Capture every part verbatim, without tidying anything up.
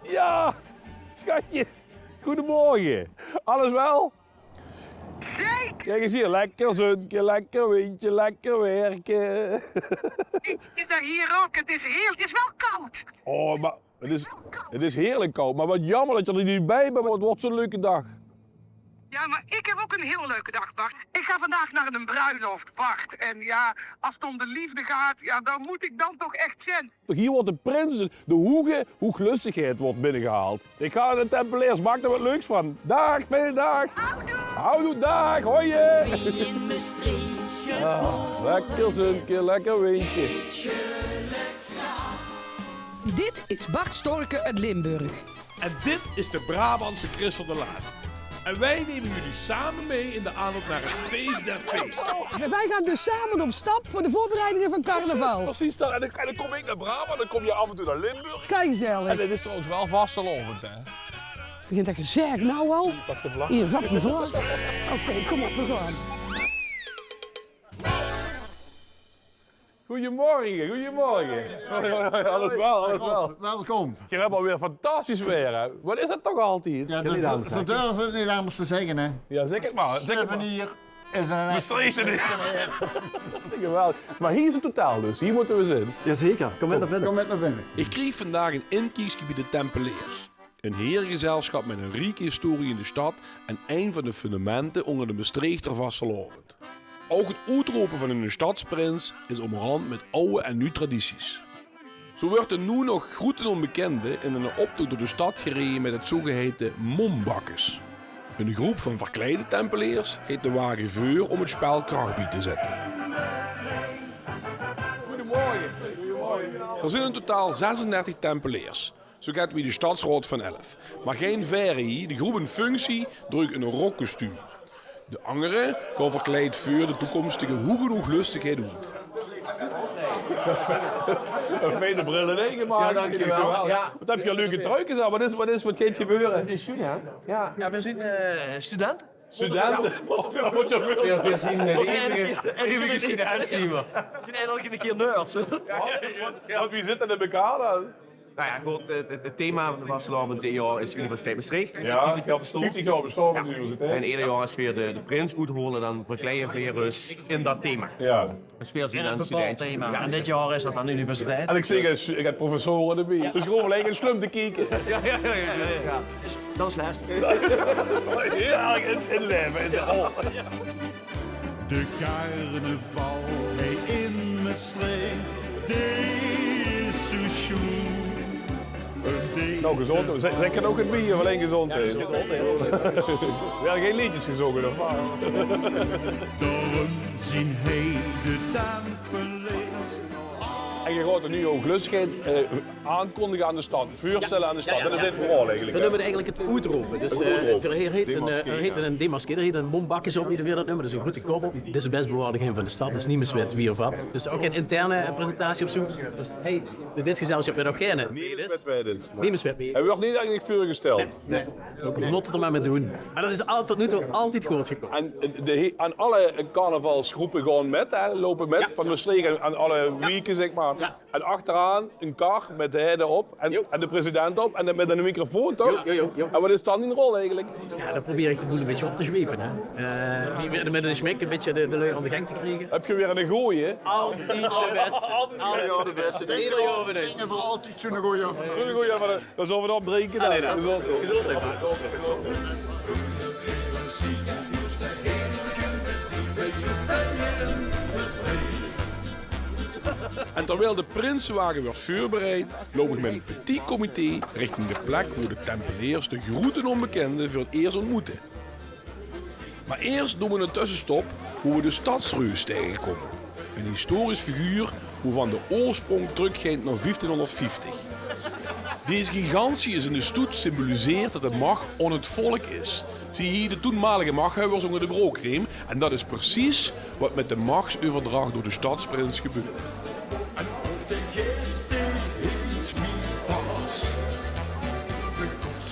Ja, schatje. Goedemorgen. Alles wel? Zeker. Kijk eens hier, lekker zunke, lekker windje, lekker werken. Ik zit daar hier ook. Het is heel, het is wel koud. Oh, maar het is, het is heerlijk koud. Maar wat jammer dat je er niet bij bent, want het wordt zo'n leuke dag. Ja, maar ik heb ook een heel leuke dag, Bart. Ik ga vandaag naar een bruiloft, Bart. En ja, als het om de liefde gaat, ja, dan moet ik dan toch echt zijn. Hier wordt de prins, de, de hoge hoeglöstigheid wordt binnengehaald. Ik ga naar de Tempeleers, maak er wat leuks van. Daag, fijne daag. Houdoe. Houdoe, daag, hoi. Wie in Maastricht. Ah, lekker zunke, lekker windje. Dit is Bart Storken uit Limburg. En dit is de Brabantse Chris van der Laat. En wij nemen jullie samen mee in de aanloop naar het feest der feesten. Wij gaan dus samen op stap voor de voorbereidingen van carnaval. Precies, precies dat. En dan, en dan kom ik naar Brabant, dan kom je af en toe naar Limburg. Kijk, gezellig. En het is trouwens wel vastelaovend, hè? Begint dat gezeik nou al? Pak de vlag. Hier, pak de vlag. Oké, kom op, we gaan. Goedemorgen, goedemorgen. Hoi, hoi, hoi, alles wel, alles wel. Welkom. Je hebt alweer fantastisch weer, hè? Wat is het toch altijd? Ja, dat verdurven we niet anders te zeggen, hè? Ja, zeg het maar, zeg het maar. Hier is een Maastricht. Geweldig. Maar hier is het totaal dus, hier moeten we zijn. Jazeker, kom met naar binnen. Kom met naar binnen. Ik kreeg vandaag een inkiekske bij de Tempeleers. Een herengezelschap met een rijke historie in de stad en een van de fundamenten onder de Maastrichter vastelaovend. Ook het oetropen van hun stadsprins is omrand met oude en nuuj tradities. Zo wordt de noe nog groeten onbekende in een optocht door de stad gereden met het zogeheten Mombakkes. Een groep van verkleide Tempeleers geeft de wagen veur om het spel kracht bij te zetten. Goedemorgen. Er zijn in totaal zesendertig Tempeleers. Zo gaat wie de stadsraod van elf. Maar geen vere hie, de groep in functie dreugt een rokkostuum. De angere gaon verkleid veur de toekomstige hoegehoeglöstigheid oet. Een fijne bril in één gemaakt. Ja, dankjewel. Ja. Wat heb je leuke truikens aan? Wat is, wat is, wat gaat gebeuren? Het is Julia. Ja, we zijn eh, studenten. Studenten? Wat voor... We zijn eh, de eeuwige, eeuwige studenten, zien we. We zijn eigenlijk een keer nerds. Want wie zit het in elkaar dan? Nou ja, goed, het, het, het thema van de vastelaovend dit jaar is Universiteit Maastricht. Ja, vieftig jaar bestaan. Vieftig jaar bestaan van de universiteit. En ieder jaar als we de, de prins oetholen, dan verkleien we ons in dat thema. Ja. Dus we zien een bepaald thema. En dit jaar is dat dan universiteit. En ik zeg, ik heb professoren erbij. Dus gewoon lekker slum te kijken. Ja, ja, ja. Dat is les. Heel erg in, inleven in de rol. De carnaval, hey, in Maastricht, dit is zo sjoen. Nou, gezond. Zeg, zeg het ook het bier, alleen gezondheid. Ja, gezondheid. We hadden geen liedjes gezongen, of wat? Daarom zien hij de Tempeleers. En je gaat de nieuwe hoeglöstigheid eh, aankondigen aan de stad, voorstellen aan de stad. Ja, ja, ja. Dat is het vooral eigenlijk. We noemen het eigenlijk het oetropen. Dus eh, er heet een, eh, er heet een demaskeer, er heet een Mombakkes op, wie we dat noemen. Dat is een grote kop op. Dit is de best bewaarde geheim van de stad, dus niemes weet wie of wat. Dus ook geen interne eh, presentatie of zo. Dus hey, dit gezelschap weet ook geen. Niemes weet wie dus. Niemes weet wie. Hij wordt niet eigenlijk voorgesteld. Nee. We moeten het er maar mee doen. Maar dat is al, tot nu toe altijd goed gekomen. En de, aan alle carnavalsgroepen gewoon met, hè, lopen met, van de streek aan, aan alle wieken, zeg maar. Ja. En achteraan een kar met de heide op en, en de president op en dan met een microfoon, toch? Jo, jo, jo, jo. En wat is dan die rol eigenlijk? Ja, dan probeer ik de boel een beetje op te zwepen, hè. Eh, die weer met een smack een beetje de, de lui aan de gang te krijgen. Heb je weer een goeie? Altijd de beste. Altijd de beste. Ieder jaar weer eens. Altijd zo'n goeie. Zo'n goeie, maar dan zullen we dan opdrinken dan. Allee, dan. Gezondheid. Gezondheid. En terwijl de prinsenwagen wordt voorbereid, loop ik met een petit comité richting de plek waar de Tempeleers de groeten onbekende voor het eerst ontmoeten. Maar eerst doen we een tussenstop waar we de stadsreus tegenkomen. Een historisch figuur waarvan de oorsprong teruggaat naar vijftienhonderdvijftig. Deze gigantie is in de stoet symboliseert dat de macht aan het volk is. Zie hier de toenmalige machthebbers onder de brookreem. En dat is precies wat met de machtseuverdracht door de stadsprins gebeurt.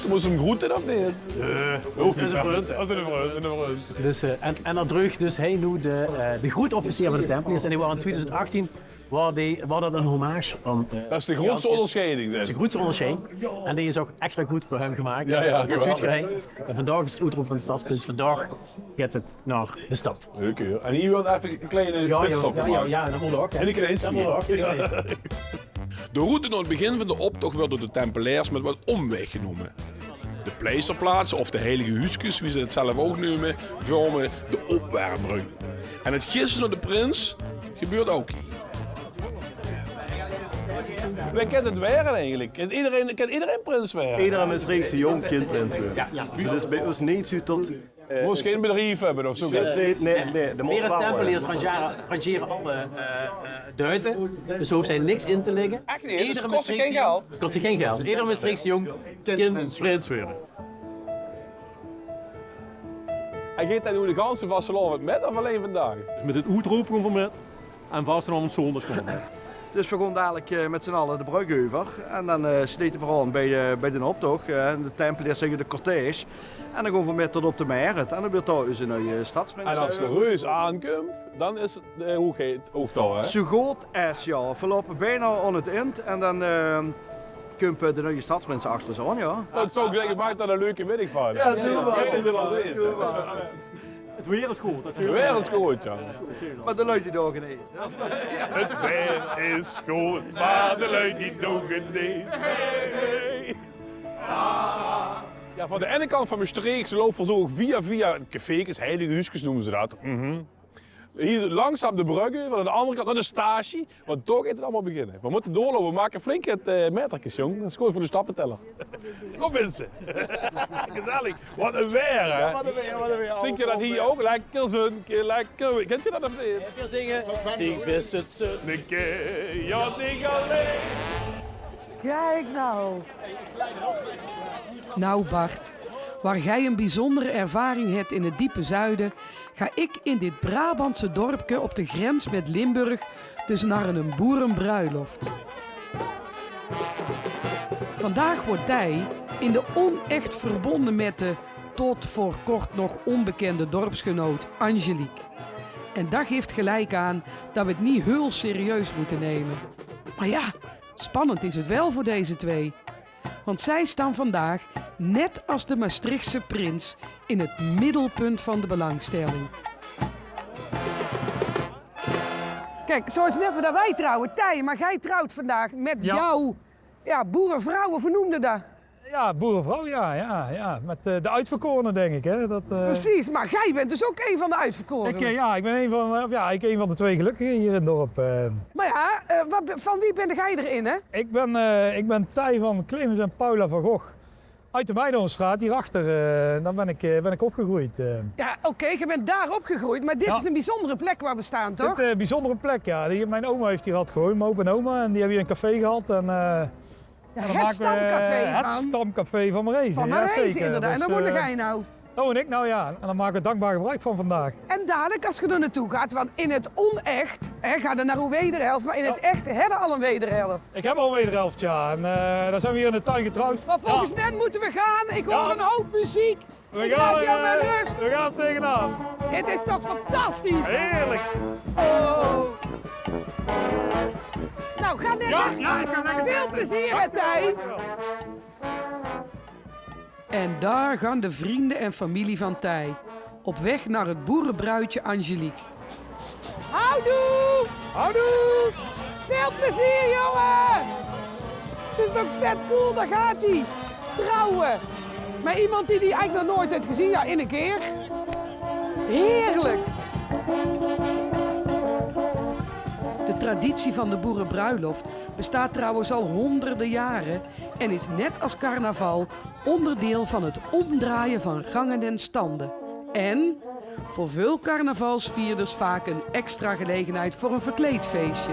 Ze moesten hem groeten, of niet? Nee, dat is een vriend. Dat is een vriend, een vriend. Dus, eh, en, en dat droeg dus hij nu de, eh, de groetofficier van de Tempeleers. En die waren in tweeduizend achttien Waor die, waor dat 'n hommage aan, eh, Frans Jans. Dat is de grootste onderscheiding, zeg. Dat is de grootste onderscheiding. En die is ouch extra good veur häöm gemaak. Jao, jao, geweldig. En vandaag is 't oetrope van de stadsprins. Vandaag geit 't nao de stad. Oké. En hie weurt effe 'n kleine pitstop gemaak. Jao, jao, jao, dat mót ouch, hè. In de kleine spier. Dat mót ouch, in de kleine spier. De route nao 't begin van d'n optoch weurt door de Tempeleers mit wat ómweg genómme. De pleisterplaatse, of de heilige huuskes, wie ze 't zelf ouch neume, vörme de opwermring. En 't gisse nao de prins gebeurt ouch hie. Wae kint 't waere eigelik? Kint ederein, kint ederein prins waere? Edere Mestreechse jóng kint prins waere. Jao, jao. Dus 't is bij ós neet zoe tot, eh, Mós gein bedrief höbbe of zoe get. Nae, nae, nae, de mós waal, Tempeleers rangere-, rangere alle, eh, eh, duite. Dus dao hoof ze niks in te lègke. Ech neet? Dus 't kos gein geld? Kos gein geld. Eder Mestreechse jóng kint prins waere. En geit det noe de ganse vastelaovend mit of allein vandaag? Dus mit 't oetrope gaon v'r mit. En vastelaovendszóndig gaon v'r mit. Dus v'r gaon dalik, eh, mit z'n alle de brögk euver. En dan, eh, slete v'r aan bie, eh, bie d'n optoch, eh, de Tempeleers zègke de cortège. En dan gaon v'r mit tot op de Merret. En dan weurt dao eus nuuje stadsprins. En es de reus aankump, dan is de hoegheid ouch dao, hè? Zoe good es, jao. V'r loupe bienao aan 't ind en dan, eh, kump, eh, de nuuje stadsprins achter ós aan, jao. Ich zou zègke, maak dao 'ne leuke middig van. Jao, doe mer. Doe mer. 't Weer is good, dat... 't Weer is good, jao. Mer de luuj die doge neet. 't Weer is good, mer de luuj die doge neet. Jao, van de eine kant van Mestreech loupe v'r zoe via, via cafeekes, heilige huuskes neume ze dat. Mhm. Hie langzaam de brögk euver, aan de anger kant nao de stasie, want dao geit 't allemaol beginne. V'r mótte doorloupe, v'r make flink get, eh, maeterkes, jóng. Dat is good veur de stappeteller. Kóm, minse. Gezellig. Wat ein weer, hè? Jao, wat ein weer, wat ein weer. Zingk geer dat hie ouch? Lekker zunke, lekker weer. Kènt geer dat of neet? Lekker zinge. Ich bön 't zunneke, jao, neet allein. Kiek noe. Nou Bart, waar gij een bijzondere ervaring hebt in het diepe zuiden, ga ik in dit Brabantse dorpke op de grens met Limburg dus naar een boerenbruiloft. Vandaag wordt Thei in de onecht verbonden met de tot voor kort nog onbekende dorpsgenoot Angelique. En daar geeft gelijk aan dat we het niet heel serieus moeten nemen. Maar ja, spannend is het wel voor deze twee. Want zij staan vandaag, net als de Maastrichtse prins, in het middelpunt van de belangstelling. Kiek, zoe is 't nèt of dat weej trouwe, Thei, mer geej trouwt vandaag mit, jao, jao, boerevrouw, of wie neumde dat? Jao, boerevrouw, jao, jao, jao. Mit, eh, de oetverkorene, dink ich, hè. Dat, eh, precies, mer geej bent dus ouch ein van de oetverkorene. Ich, eh, jao, ich bön ein van, eh, of jao, ich ein van de twee gelökkige hie in 't dörp, eh. Mer jao, eh, wat, van wie bent geej d'rin, hè? Ich bön, eh, ich bön Thei van Clemens en Paula van Gogh. Oet de Meidoornstraat, hie achter, eh, dao bön ich, eh, bön ich opgegreujd, eh. Jao, oké, geej bent dao opgegreujd, mer dit is ein biezunjere plek wo v'r staon, toch? Dit, eh, biezunjere plek, jao. Die, mien oma haet hie altied gewoend, mien opa en oma, en die höbbe hie ein café gehad. En, eh, jao, en dan make v'r, eh, 't stamcafé van, 't stamcafé van Marezen. Van Marezen, jao, zeker. Inderdaad. Dus, en dao woon, eh, geej noe? Dao woon ich noe, jao. En dao make v'r dankbaar gebroek van vandaag. En dalik, es geej d'r naotoe gaot, want in 't onecht, hè, gaot geej nao ow wederhelf, mer in 't ech höb geej al ein wederhelf. Ich höb al ein wederhelf, jao. En, eh, dao zeen v'r hie in d'n tuin getrouwd. Mer volges mich mótte v'r gaon. Ich huur ein houp meziek. V'r gaon, eh, v'r gaon tegenaan. 't Is toch fantastisch? Heerlijk. Oh. Nou, ga lekker. Jao, jao, ich gaon lekker. Veel plezier, hè, Thei. En daar gaan de vrienden en familie van Thei, op weg naar het boerenbruidje Angelique. Houdoe! Houdoe! Veel plezier, jongen! 't Is toch vet cool, dao gaot ie. Trouwe. Mer emes dae dae eigelik nog noeats haet gezeen, jao, eine kier. Heerlijk. De traditie van de boerenbruiloft bestaat trouwens al honderden jaren en is net als carnaval onderdeel van het omdraaien van rangen en standen. En voor veel carnavalsvierders vaak een extra gelegenheid voor een verkleedfeestje.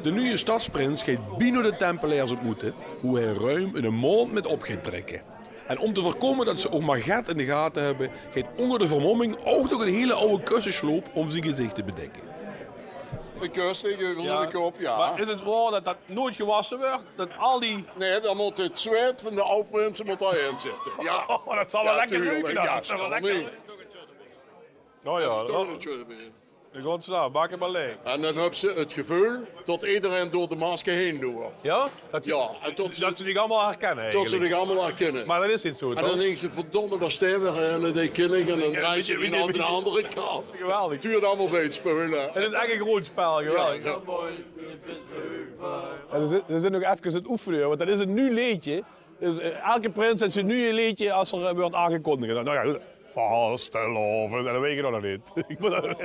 De nuuje stadsprins geit bienao de Tempeleers óntmoete, wo hae ruim eine maondj mit op geit trèkke. En óm te veurkómme det ze ouch mer get in de gate höbbe, geit ónger de vermómming ouch nog ein hieël aw kussensjloop óm zien gezich te bedèkke. De kust tegenover de kop, ja. Mer is 't waor det det noeit gewasse wuuert? Det al die... Nee, dan mót 't zweet van de aod-prinse mót dao-in zitte. Ja. Oh, det zal waal lekker ruke dan. Ja, tuurlik. Ja, ja. Dao is 't sjoon. De godsnaam, maak 't mer leeg. En dan höbs se 't geveul det ederein door de masker haer loert. Ja? Det, ja, en det ze dich allemaol herkinne eigelik. Det ze dich allemaol herkinne. Mer det is neet zoe, toch? En dan dinks se: "Verdomme, dao steit weer eine, dae kin ich." En dan drejs se dich nao de anger kant. Geweldig. Tuurt allemaol bie 't speule. 't Is ech ein groeat spel, geweldig. Ja, ja. En ze zeen, ze zeen nog efkes aan 't oefene, want det is ein nuuj leedje. Dus, eh, eder prins haet zien nuuj leedje es 'r, eh, wuuert aangekondig. En dan, nou ja, vastelaovend, en dan weit ich 't nog neet. Ich mót det...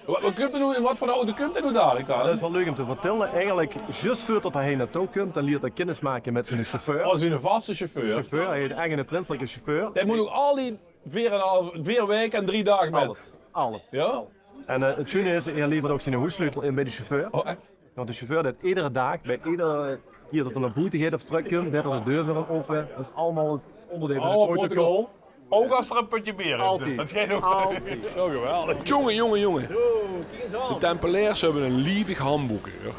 Wa-, waat kump d'r noe, in waat veur auto kump d'r noe dalik dan? Det is waal leuk óm te vertèlle. Eigelik zjus veurdet hae hie naotoe kump, dan liert hae kinnis make mit zien sjefeur. Oh, zien vaste sjefeur. Sjefeur, hae haet eigelik eine prinselike sjefeur. Dae mót ouch al die veer en ein haaf, veer waeke en drie daag mit. Alles, alles. Ja? En, eh, 't sjoene is, hae lievert ouch zien hoessleutel in bie de sjefeur. Oh, ech? Want de sjefeur deit eder daag, bie eder kier det 'r nao boete geit of trökkump, deit 'r de deur veur häöm aope. Det is allemaol 't óngerdeil van 't protocol. Ouch es d'r ein pötje beer in zit. Altied. Det geit ouch. Altied. Oh, geweldig. Tjonge, jónge, jónge. De Tempeleers höbbe ein lievig handbook, huur.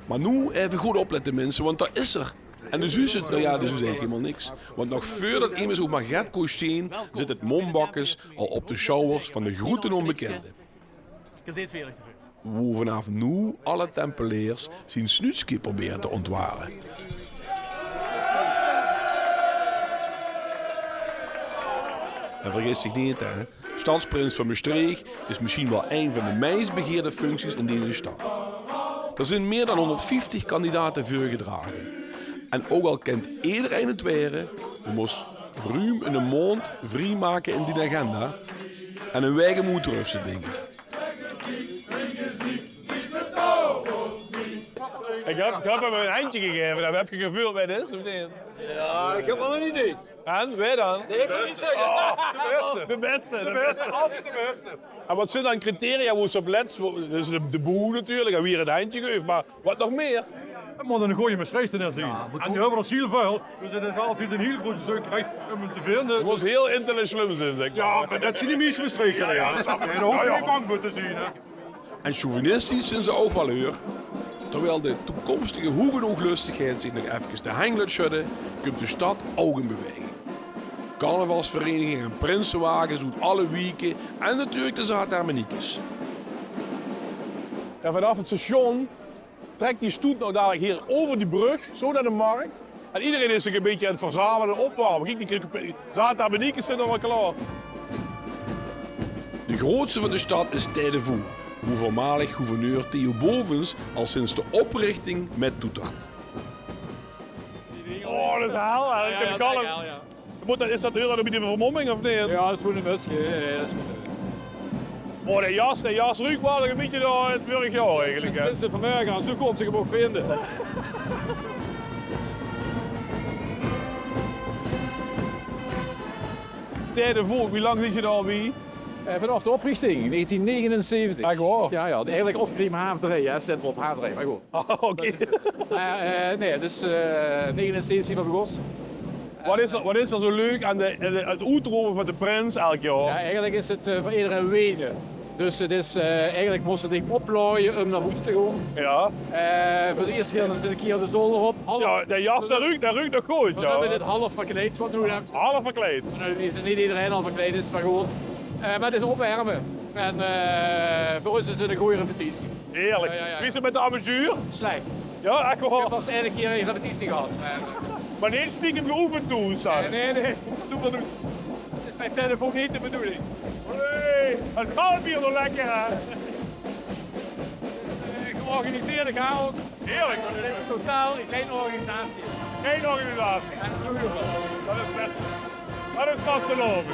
Mer noe effe good oplètte, minse, want dao is 'r. En de zuus 't, nou ja, de zuus eigelik hielemaol niks. Want nog veurdet emes ouch mer get kós zeen, zit 't móndbakkes al op de sjouwers van de groeten ónbekènde. Woe vanaaf noe alle Tempeleers zien snuutske probere te óntware. En vergis dich neet, hè. Stadsprins van Mestreech is mesjien waal ein van de meis begeerde functies in deze stad. D'r zeen mier dan hóngerdvieftig kandidate veurgedrage. En ouch al kint ederein 't waere, doe mós ruum ein maondj vrie make in dien agenda en ein waek óm oet te ruste, dink ich. Ich höb, ich höb häöm ein hendje gegaeve. Höb geer geveuld wae 't is, of neet? Ja, ich höb waal ein idee. En, wae dan? Nee, ich wil 't neet zègke. Oh, de bèste. De bèste, de bèste. Altied de bèste. En waat zeen dan criteria woe se op lèts? Dus de, de boe natuurlik, en wae 't hendje gaef, mer waat nog mier? 't Mót eine gooje Mestreechteneer zeen. Ja, en die höbbe v'r hiel väöl. Dus 't is altied ein hiel groete zeukerij óm 'm te vinje. 't Mót hiel intelligent zeen, zègk mer. Ja, mer det zeen de meiste Mestreechteneer. Ja, snap ich. Dao hoof ich neet bang veur te zeen, hè. En chauvinistisch zeen ze ouch waal, huur. Terwiel de toekomstige hoeg- en hoeglöstigheid zich nog efkes de henj laot sjödde, kump de stad ouch in bewaeging. Carnavalsvereniginge en prinsewages oet alle wieke en natuurlik de Zaate Hermeniekes. Ja, vanaaf 't station trèk die stoet noe dalik hie euver die brögk, zoe nao de markt. En ederein is zich ein bietje aan 't verzamele en opwerme. Kiek, die Zaate Hermeniekes zeen al waal klaor. De groeatste van de stad is Thei de Vaux, woe veurmalig gouverneur Theo Bovens al sinds de oprichting mit toetert. Oh, det is hel, hè. Det kan ich al. Mót det, is det, huurt det bie de vermómming of neet? Ja, det is gewoon ein mutske. Ja, ja, det is gewoon... Oh, de jas, de jas ruuk waal ein bietje nao 't vörig jaor eigelik, hè? Minse van Merga, zoe kóns se 'm ouch vinje. Thei de Vaux, wie lang zit geer dao al bie? Eh, vanaaf de oprichting, negentien negenenzeventig. Ech waor? Ja, ja, eigelik opgericht óm haaf drei, hè, zeen v'r op haaf drei, mer good. Ah, oké. Mer, eh, nee, dus, eh, negenenzeventig zeen v'r begós. Waat is d'r, waat is d'r zoe leuk aan de, de, 't oetrope van de prins eder jaor? Ja, eigelik is 't, eh, veur ederein wene. Dus 't is, eh, eigelik mós se dich oplaoje óm nao boete te gaon. Ja. Eh, veur de ierste kier natuurlik hie de zolder op. Half... Ja, de jas, det ruuk, det ruuk nog good, ja. V'r höbbe dit half verkleid, waat noe... Half verkleid. Nou, neet, neet ederein al verkleid is, mer good. Eh, mer 't is opwerme. En, eh, veur ós is 't ein gooj repetitie. Heerlik. Ja, ja, ja. Wie is 't mit de apparatuur? Slech. Ja, ech waor? Ich höb pas eine kier ein repetitie gehad. Mer neet stiekem geoefend toen, zag... Nee, nee, nee. Doe mer neet. Det is mit telefoon neet de bedoeling. Hey, 't geit hie nog lekker, hè? Georganiseerde chaos. Heerlik. Totaal gein organisatie. Gein organisatie. En zoe... Det is bèst. Det is vastelaovend.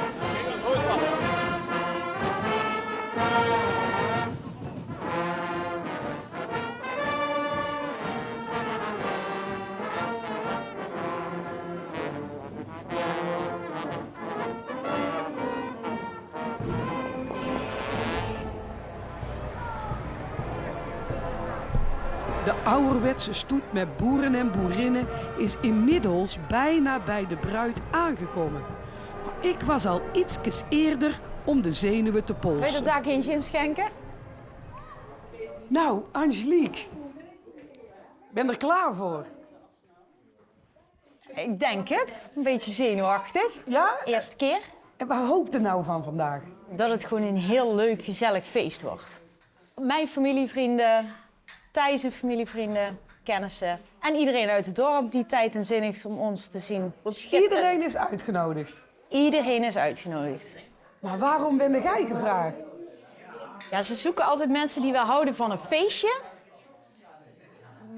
De awwerwetse stoet mit boere en boerinne is inmiddels bijna bij de bruid aangekómme. Mer ich waas al ietskes eerder óm de zenuwe te polse. Wils se dao gein gin schenke? Nou, Angelique, ben er klaar voor? Ik denk het. Een beetje zenuwachtig. Ja? Eerste keer. En waar hoopt er nou van vandaag? Dat het gewoon een heel leuk, gezellig feest wordt. Mijn familie, vrienden, Thijs' familie, vrienden, kennissen en iedereen uit het dorp die tijd en zin heeft om ons te zien. Iedereen is uitgenodigd. Iedereen is uitgenodigd. Maar waarom ben jij gevraagd? Ja, ze zoeken altijd mensen die wel houden van een feestje.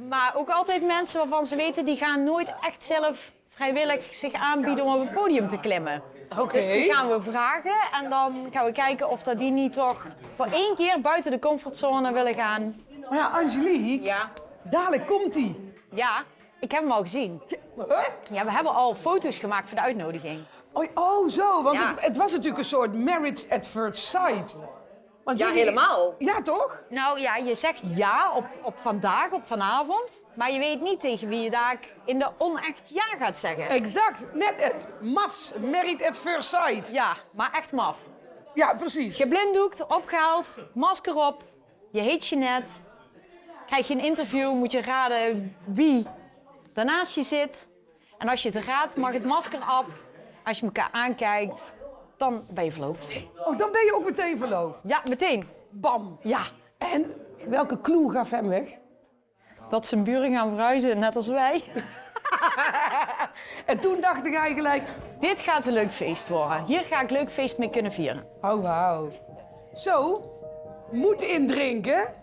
Maar ook altijd mensen waarvan ze weten, die gaan nooit echt zelf vrijwillig zich aanbieden om op het podium te klimmen. Oké. Dus die gaan we vragen en dan gaan we kijken of dat die niet toch voor één keer buiten de comfortzone willen gaan. Maar ja, Angelique, ja, dadelijk komt hij. Ja, ik heb hem al gezien. Huh? Ja, we hebben al foto's gemaakt voor de uitnodiging. Oh, oh, zo, want, ja, het, het was natuurlijk een soort marriage at first sight. Want ja, jullie, helemaal. Ja, toch? Nou ja, je zegt ja op, op vandaag, op vanavond. Maar je weet niet tegen wie je daar in de onecht ja gaat zeggen. Exact, net het mafs, married at first sight. Ja, maar echt maf. Ja, precies. Geblinddoekt, opgehaald, masker op. Je heet Jeanette. Krijg je een interview, moet je raden wie daarnaast je zit. En als je het raadt, mag het masker af. Als je elkaar aankijkt, dan ben je verloofd. Oh, dan ben je ook meteen verloofd? Ja, meteen. Bam. Ja. En welke clue gaf hem weg? Dat zijn buren gaan verhuizen, net als wij. En toen dacht ik eigenlijk: dit gaat een leuk feest worden. Hier ga ik leuk feest mee kunnen vieren. Oh, wauw. Zo, moed indrinken.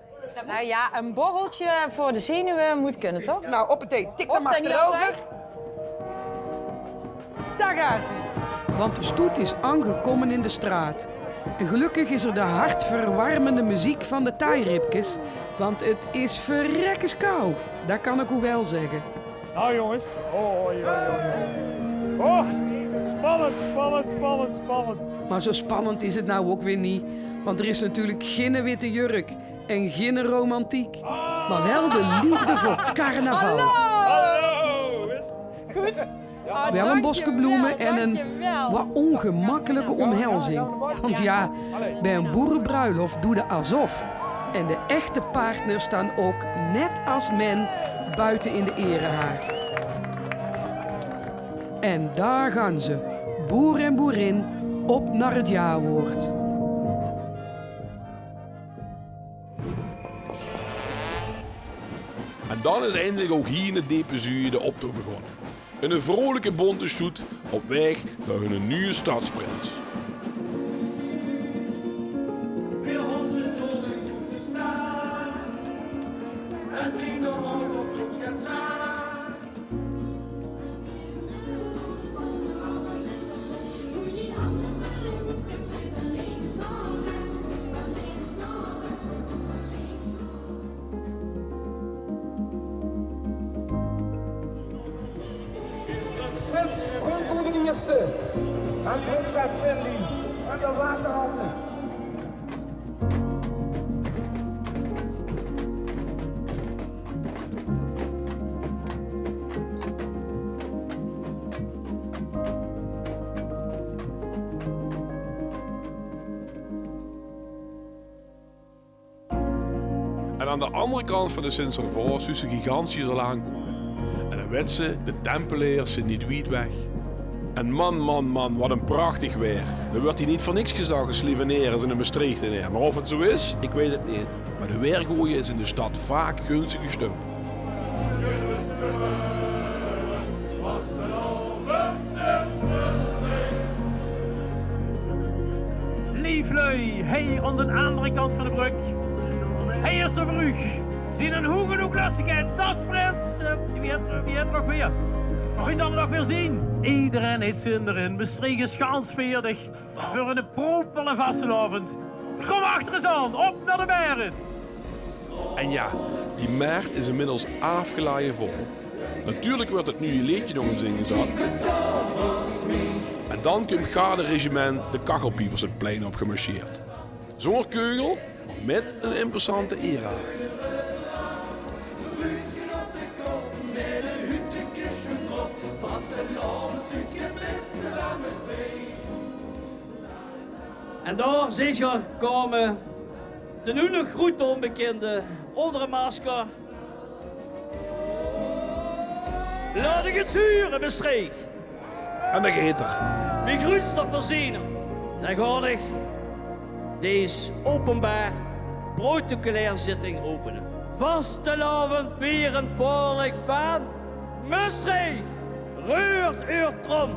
Nou ja, een borreltje voor de zenuwen moet kunnen, toch? Nou, op het thee. Tik dan maar achterover. Daar gaat hij. Want de stoet is aangekomen in de straat. En gelukkig is er de hartverwarmende muziek van de Taairibkes, want het is verrekkers koud. Dat kan ik u wel zeggen. Nou jongens, oh, oh, oh, oh, oh. Oh, spannend, spannend, spannend, spannend. Maar zo spannend is het nou ook weer niet, want er is natuurlijk ginne witte jurk en ginne romantiek, maar wel de liefde voor carnaval. Hallo, is het goed? Wel een bosje bloemen en een wat ongemakkelijke omhelzing. Want ja, bij een boerenbruiloft doe de alsof. En de echte partners staan ook, net als men, buiten in de erehaag. En daar gaan ze, boer en boerin, op naar het jawoord. En dan is eindelijk ook hier in het depe zuur de optocht begonnen. Een vrolijke bonte stoet op weg naar hun nieuwe stadsprins. Prins Remco de Eerste en prinses Cindy en de Waterhanden. En aan de andere kant van de Sint-Servaos zuus se gigantiërs al aankomme. En dan wèts se, de Tempeleers zeen neet wied weg. En man, man, man, wat ein prachtig weer. D'r wuuert hie neet veur niks gezag: 'n Slieveneer is 'ne Mestreechteneer.' Maar of 't zoe is, ik weit 't neet. Maar de weergoje is in de stad vaak gunstig gestump. Leef lui, hie aan de andere kant van de brug. Hie is 'r veur uch. Zien hoeëge hoeëglustigheid, stadsprins. Eh, wie heet, wie heet 'r nog weer? Wie zal 'r nog weer zien? Iedereen heet zin d'rin. Mestreech is gans veerdig veur 'ne propere vastelaovend. Kom achter us aan, op nao de Merret. En ja, die Merret is inmiddels aafgelaje vol. Natuurlijk wuuert 't nuuje leedje nog ins ingezat. En dan kump garderegiment de Kachelpiepers 't plein op gemarcheerd. Zónger keugel, maar mit ein imposante ere. En dao zeen ze kómme, De noe nog groete onbekinde ónger 't masker. Laot ich 't hure, Mestreech. En dao geit 'r. Mien groetste verziener. Dan gaon ich dees openbaar protocolair zitting opene. Vastelaovend vierend volk vaan Mestreech, reurt eur trom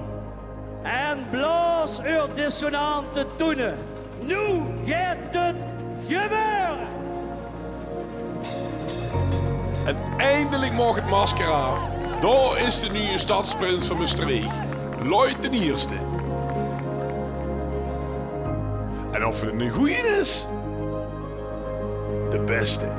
en blaos eur dissonante toene. Noe geit 't gebeure! En eindelik maag 't masker aaf. Dao is de nuje stadsprins vaan Mestreech, Lloyd d'n Ierste. En of 't 'ne goeie is? De bèste.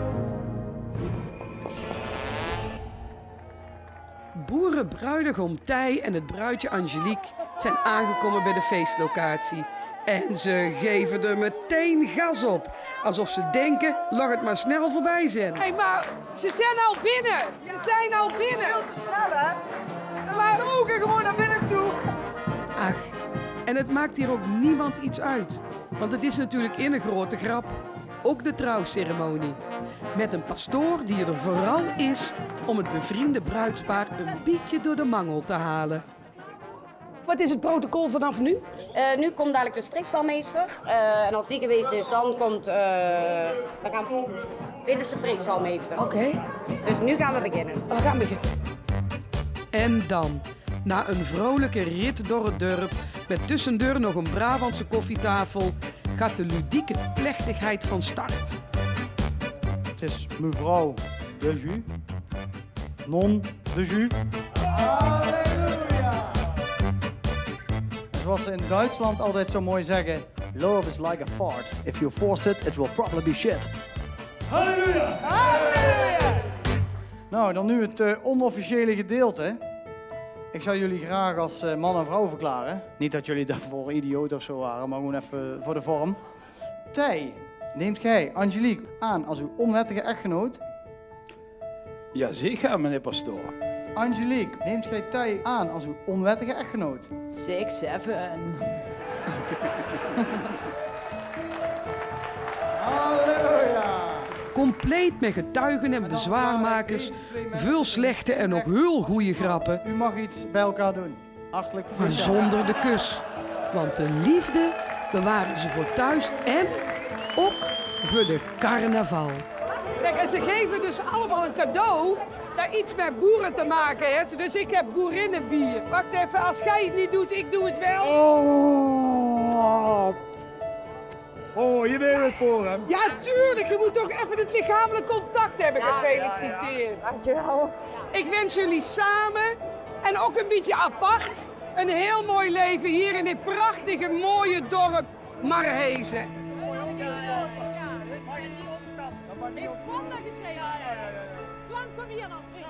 Boerebruidegom Thei en het bruidje Angelique zijn aangekómme bij de feestlocatie. En ze geven er meteen gas op, alsof ze denken: laot het maar snel voorbij zijn. Hé, maar ze zijn al binnen. Ze zijn al binnen. Veel te snel, hè? Maar we mogen gewoon naar binnen toe. Ach, en het maakt hier ook niemand iets uit, want het is natuurlijk in een grote grap. Ook de trouwceremonie. Met een pastoor die er vooral is om het bevriende bruidspaar een bietje door de mangel te halen. Wat is het protocol vanaf nu? Eh, nu komt dadelijk de spreekstalmeester. Eh, en als die geweest is, dan komt, eh, dan gaan we, dit is de spreekstalmeester. Oké. Dus nu gaan we beginnen. We gaan beginnen. En dan, na een vrolijke rit door het dorp, met tussendoor nog een Brabantse koffietafel, gaat de ludieke plechtigheid van start. Het is mevrouw de jus, non de jus. Zoals ze in Duitsland altijd zo mooi zeggen: "Love is like a fart. If you force it, it will probably be shit." Halleluja! Nou, dan nu het, eh, onofficiële gedeelte. Ik zou jullie graag als, eh, man en vrouw verklaren. Niet dat jullie daarvoor idioot of zo waren, maar gewoon even voor de vorm. Thei, neemt gij Angelique aan als uw onwettige echtgenoot? Jazeker, meneer pastoor. Angelique, neemt gij Thei aan als uw onwettige echtgenoot? Six seven. Halleluja. Compleet met getuigen en bezwaarmakers, veel slechte en nog heel goede grappen. U mag iets bij elkaar doen. Hartelijk proficiat. Maar zonder de kus. Want de liefde bewaren ze voor thuis en ook voor de carnaval. Kijk, en ze geven dus allemaal een cadeau dat iets met boeren te maken heeft. Dus ik heb boerinnenbier. Wacht even, als gij het niet doet, ik doe het wel. Oh. Oh, je bent het voor hem. Ja, tuurlijk. Je moet toch even het lichamelijk contact hebben. Gefeliciteerd. Dankjewel. Ik wens jullie samen en ook een beetje apart een heel mooi leven hier in dit prachtige, mooie dorp Marhezen. Heeft Twan dat geschreven? Twan, kom hier dan, vriend.